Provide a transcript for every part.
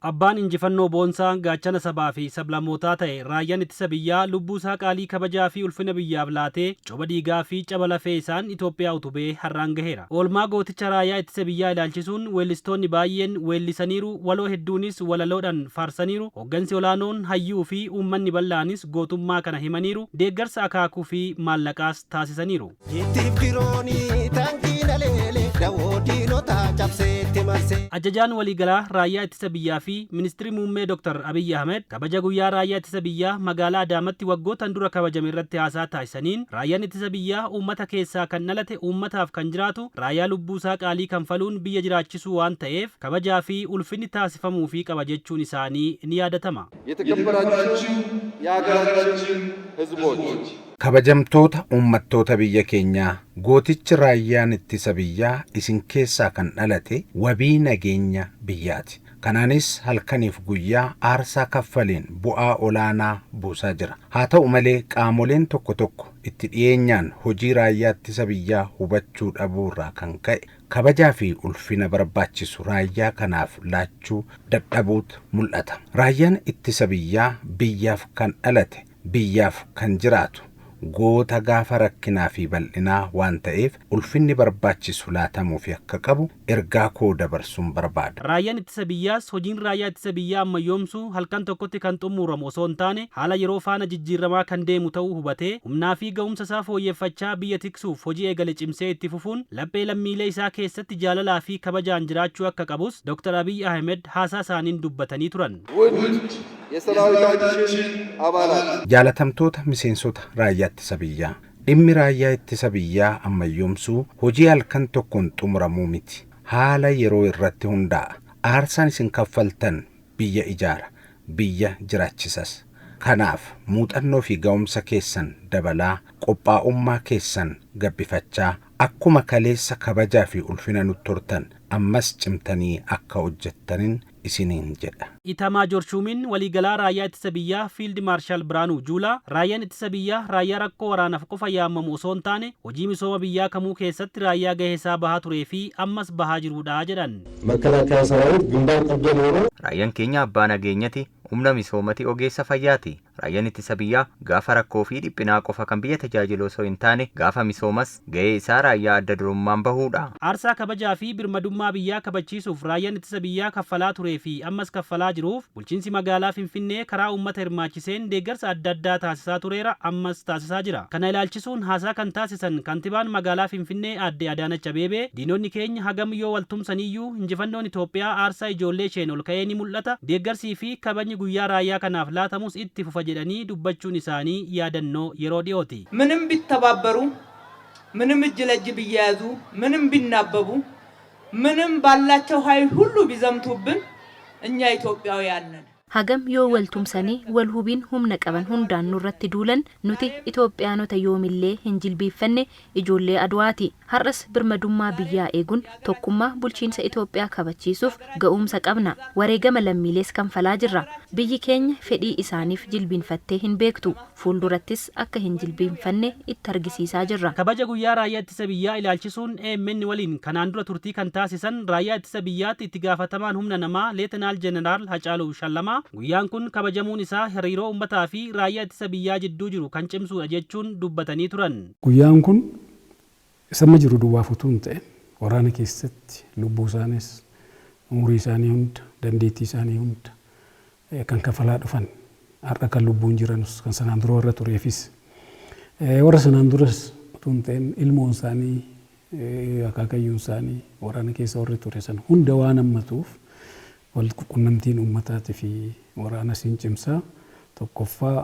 Abbaan injifannoo boonsaa, gaachana sabaa fi sablammootaa ta'e raayyaan ittisa biyyaa lubbuu isaa qaalii kabajaa fi ulfina biyyaaf laatee coba dhiigaa fi caba lafee isaan Itoophiyaa utubee har'aan gaheera. Oolmaa gooticha raayyaa ittisa biyyaa ilaalchisuun weellistoonni baay'een weellisaniiru, waloo hedduunis walaloodhaan faarsaniiru, hooggansi olaanoon, hayyuu fi uummanni bal'aanis gootummaa kana himaniiru, deeggarsa akaakuu fi maallaqaas taasisaniiru. Jittiif diroonii taankii aleele dawoo diinotaa cabseetti marsee. Ajajaan waliigalaa raayyaa ittisa biyyaa fi ministirri muummee Dr. Abiyyi Ahmed kabaja guyyaa raayyaa ittisa biyyaa magaalaa Adaamatti waggootan dura kabajame irratti haasaa taasisaniin, raayyaan ittisa biyyaa uummata keessaa kan dhalate, uummataaf kan jiraatu, raayyaa lubbuusaa qaalii kanfaluun biyya jiraachisuu waan ta'eef kabajaa fi ulfinni taasifamuufii qaba jechuun isaanii ni yaadatama. የተከበራችሁ የሀገራችን ሕዝቦች፣ Kabajamtoota uummattoota biyya keenyaa, gootichi raayyaan ittisa biyyaa isin keessaa kan dhalate wabii nageenya biyyaati. Kanaanis halkaniif guyyaa aarsaa kaffaleen bu'aa olaanaa buusaa jira. Haa ta'u malee, qaamoleen tokko tokko itti dhiyeenyaan hojii raayyaa ittisa biyyaa hubachuu dhabuu irraa kan ka'e kabajaa fi ulfina barbaachisu raayyaa kanaaf laachuu dadhabuutu mul'ata. Raayyaan ittisa biyyaa biyyaaf kan dhalate, biyyaaf kan jiraatu, goota gaafa rakkinaa fi bal'inaa waan ta'eef ulfinni barbaachisu laatamuufi akka qabu ergaa koo dabarsuun barbaada. Raayyaan ittisa biyyaas hojiin raayyaa ittisa biyyaa ammayyoomsuu halkan tokkotti kan xumuramu osoo hin taane haala yeroo faana jijjiiramaa kan deemu ta'uu hubatee, humnaa fi ga'umsa isaa fooyyeffachaa biyya tiksuuf hojii eegale cimsee itti fufuun laphee lammiilee isaa keessatti jaalalaa fi kabajaan jiraachuu akka qabus Dr. Abiyyi Ahmed haasaa isaaniin dubbatanii turan. ውድ የሰራዊታችን አባላት፣ Jaalatamtoota miseensota raayyaa ittisa biyyaa, dhimmi raayyaa ittisa biyyaa ammayyoomsuu hojii halkan tokkoon xumuramuu miti. Haala yeroo irratti hundaa'a. Aarsaan isin kaffaltan biyya ijaara, biyya jiraachisas. Kanaaf muuxannoo fi ga'umsa keessan dabalaa, qophaa'ummaa keessan gabbifachaa, akkuma kaleessa kabajaa fi ulfina nutti hortan ammas cimtanii akka hojjettanin isiniin jedha. Itamaajoor Shuumiin waliigalaa raayyaa ittisa biyyaa Fiild Maarshaal Biraanuu Juulaa, raayyaan ittisa biyyaa raayyaa rakkoo waraanaaf qofa yaamamu osoo hin taane hojii misooma biyyaa kamuu keessatti raayyaa gahee isaa bahaa turee fi ammas bahaa jirudha jedhan. መከላከያ ሰራዊት ግንባር ቀደም ሆኖ Raayyaan keenya abbaa nageenyati, humna misoomati, ogeessa fayyaati. Raayyaan ittisa biyyaa gaafa rakkoo fi dhiphinaa qofa kan biyya tajaajilu osoo hin taane gaafa misoomas gahee isaa raayyaa adda durummaan bahuudha. Aarsaa kabajaa fi birmadummaa biyyaa kabachiisuuf raayyaan ittisa biyyaa kaffalaa turee fi ammas kaffalaa jiruuf bulchiinsi magaalaa Finfinnee karaa uummata hirmaachiseen deeggarsa adda addaa taasisaa tureera, ammas taasisaa jira. Kana ilaalchisuun haasaa kan taasisan kantibaan magaalaa Finfinnee aadde Adaanach Abeebee, diinonni keenya hagam yoo waltumsaniyyuu injifannoon Itoophiyaa aarsaa ijoollee isheen ol ka'ee ni mul'ata, deeggarsii fi kabajni guyyaa raayyaa kanaaf laatamus itti fufa jedhanii dubbachuun isaanii yaadannoo yeroo dhiyooti. ምንም ቢተባበሩ፣ ምንም እጅ ለእጅ ቢያያዙ፣ ምንም ቢናበቡ፣ ምንም ባላቸው ኃይል ሁሉ ቢዘምቱብን እኛ ኢትዮጵያውያን ነን። Hagam yoo wal tumsanii wal hubiin humna qaban hundaan nurratti duulan, nuti Itoophiyaanota yoomillee hin jilbiiffanne ijoollee Adwaati. Har'as birmadummaa biyyaa eeguun tokkummaa bulchiinsa Itoophiyaa kabachiisuuf ga'umsa qabna. Wareegama lammiilees kanfalaa jirra. Biyyi keenya fedhii isaaniif jilbiinfattee hin beektu. Fuuldurattis akka hin jilbiinfanne itti argisiisaa jirra. Kabaja guyyaa raayyaa ittisa biyyaa ilaalchisuun AMN waliin kanaan dura turtii kan taasisan raayyaa ittisa biyyaatti itti gaafatamaan humna namaa Leetanaal Jeneraal Hacaaluu Shallamaa, guyyaan kun kabajamuun isaa hariiroo uummataa fi raayyaa ittisa biyyaa jidduu jiru kan cimsuudha jechuun dubbatanii turan. Guyyaan kun sama jiru duwwaaf utuu hin ta'in waraana keessatti lubbuu isaanis, umurii isaanii hunda, dandeettii isaanii hunda kan kafalaa dhufan, har'a kan lubbuun jiranus, kan sanaan dura warra tureefis, warra sanaan duras utuu hin ta'in ilmoon isaanii, akaakayyuun isaanii waraana keessa warri ture san hunda waan hammatuuf, wal qunnamtiin uummataatii fi waraana siin cimsaa. Tokkoffaa,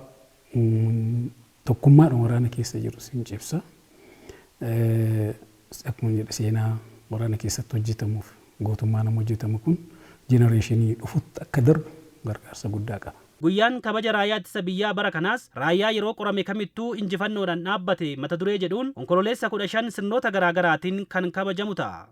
tokkummaadhuma waraana keessa jiru siin cimsa. Akkuma jedhe, seenaa waraana keessatti hojjetamuuf gootummaa nama hojjetamu kun generation dhufutti akka darbu gargaarsa guddaa qaba. Guyyaan kabaja raayyaa ittisa biyyaa bara kanaas "Raayyaa yeroo qorame kamittuu injifannoodhaan dhaabbate" mata duree jedhuun Onkololeessa 15 sirnoota garaagaraatiin kan kabajamu ta'a.